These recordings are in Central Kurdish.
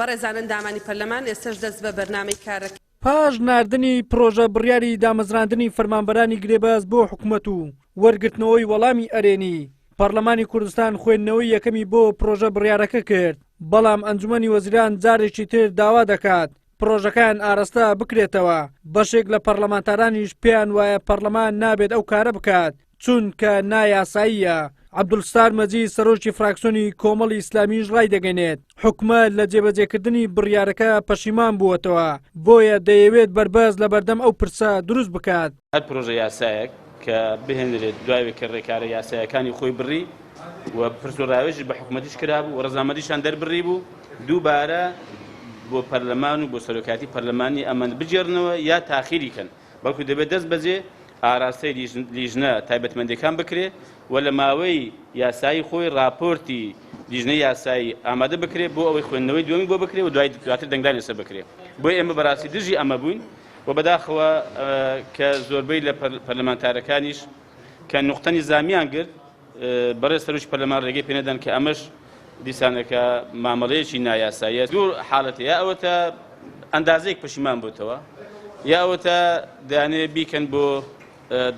بەڕێزان ئەندامانی پەرلەمان ئێستەش دەست بە بەرنامەی کارەکە. پاش ناردنی پڕۆژە بڕیاری دامەزراندنی فەرمانبەرانی گرێبەست بۆ حکومەت و وەرگرتنەوەی وەڵامی ئەرێنی، پەڕلەمانی کوردستان خوێندنەوەی یەکەمی بۆ پڕۆژە بڕیارەکە کرد، بەڵام ئەنجومەنی وەزیران جارێکی تر داوا دەکات پڕۆژەکەیان ئاراستە بکرێتەوە، بەشێک لە پەڕلەمانتارانیش پێیان وایە پەڕلەمان نابێت ئەو کارە بکات چونکە نایاساییە. عەبدولستار مەجید سەرۆکی فراکسیۆنی کۆمەڵی ئیسلامیش ڕایدەگەنێت، حکومەت لە جێبەجێکردنی بڕیارەکە پەشیمان بووەتەوە، بۆیە دەیەوێت بەربەست لەبەردەم ئەو پرسە دروست بکات. هەر پرۆژە یاسایەک کە بهێنرێت دوای کە ڕێکارە یاسایەکانی خۆی بڕی و پرس و ڕاوێژیش بە حکومەتیش کرابوو و ڕەزامەندیشان دەربڕیبوو، دووبارە بۆ پەرلەمان و بۆ سەرۆکایەتی پەرلەمانی ئەمە بگێڕنەوە یا تاخیری کەن، بەڵکو دەبێت دەست بەجێ ئاراستەی لیژنە تایبەتمەندەکان بکرێ و لە ماوەی یاسایی خۆی ڕاپۆرتی لیژنەی یاسایی ئامادە بکرێ بۆ ئەوەی خوێندنەوەی دووەمی بۆ بکرێ و دوای دواتر دەنگدان لەسەر بکرێ. بۆیە ئێمە بەڕاستی دژی ئەمە بووین و بەداخەوە کە زۆربەی لە پەرلەمانتارەکانیش کە نوقتە نیزامیان گرت بەڕێز سەرۆکی پەرلەمان ڕێگەی پێنەدان کە ئەمەش دیسانەکە مامەڵەیەکی نایاساییە. دوو حاڵەتە، یا ئەوەتە ئەندازەیەک پەشیمان بۆتەوە یا ئەوەتە دەیانەوێت بیکەن بۆ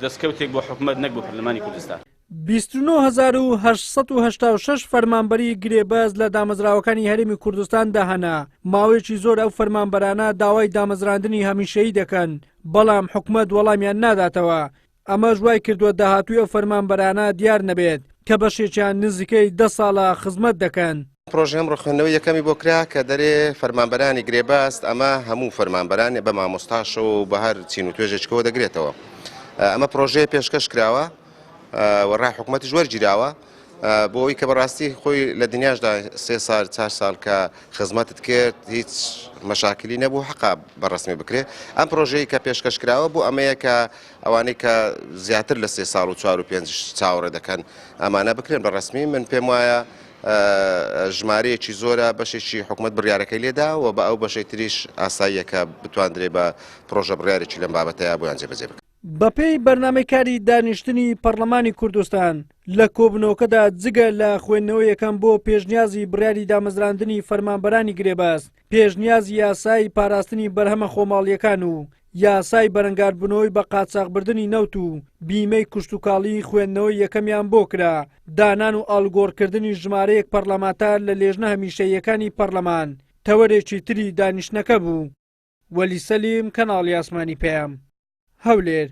دەستکەوتێک بۆ حکومەت نەک بۆ پەرلەمانی کوردستان. 29,886 فەرمانبەری گرێبەست لە دامەزراوەکانی هەرێمی کوردستاندا هەنە، ماوەیەکی زۆر ئەو فەرمانبەرانە داوای دامەزراندنی هەمیشەیی دەکەن، بەڵام حکومەت وەڵامیان ناداتەوە، ئەمەش وایکردووە داهاتووی ئەو فەرمانبەرانە دیار نەبێت کە بەشێکیان نزیکەی دە ساڵە خزمەت دەکەن. پرۆژەی ئەمڕۆ خوێندنەوەی یەکەمی بۆ کرا کە دەرێ فەرمانبەرانی گرێبەست ئەمە هەموو فەرمانبەران بە مامۆستاشەوە و بە هەر چین و توێژێکەوە دەگرێتەوە ئەمە پرۆژەیە پێشکەش کراوە و ڕای حکوومەتیش وەرگیراوە بۆ ئەوی کە بەڕاستی خۆی لە دنیاشدا سێ سال چار ساڵ کە خزمەتت کرد هیچ مەشاکلی نەبوو حەقا بە ڕسمی بکرێ ئەم پرۆژەی کە پێشکەش کراوە بۆ ئەمەیە کە ئەوانەی کە زیاتر لە سێ ساڵ و چوار و پێنج چاوەڕێ دەکەن ئەمانە بکرێن بە ڕسمی من پێم وایە ژمارەیەکی زۆرە بەشێکی حکومت بڕیارەکەی لێدا و بە ئەو بەشەی تریش ئاساییە کە بتواندرێ بە پرۆژە بڕیارێکی لەم بابەتەیە بۆیان جێبەجێ بکرێت. بەپێی بەرنامەی کاری دانیشتنی پەڕلەمانی کوردستان، لە کۆبوونەوەکەدا جگە لە خوێندنەوەی یەکەم بۆ پێشنیازی بڕیاری دامەزراندنی فەرمانبەرانی گرێبەست، پێشنیازی یاسای پاراستنی بەرهەمە خۆماڵییەکان و یاسای بەرەنگاربوونەوەی بە قاچاخبردنی نەوت و بیمەی کشتوکاڵی خوێندنەوەی یەکەمیان بۆ کرا، دانان و ئاڵوگۆڕکردنی ژمارەیەک پەڕلەمانتار لە لێژنە هەمیشەییەکانی پەڕلەمان تەوەرێکی تری دانیشتنەکە بوو. وەلی سەلیم، کەناڵی ئاسمانی پەیام، هەولێر.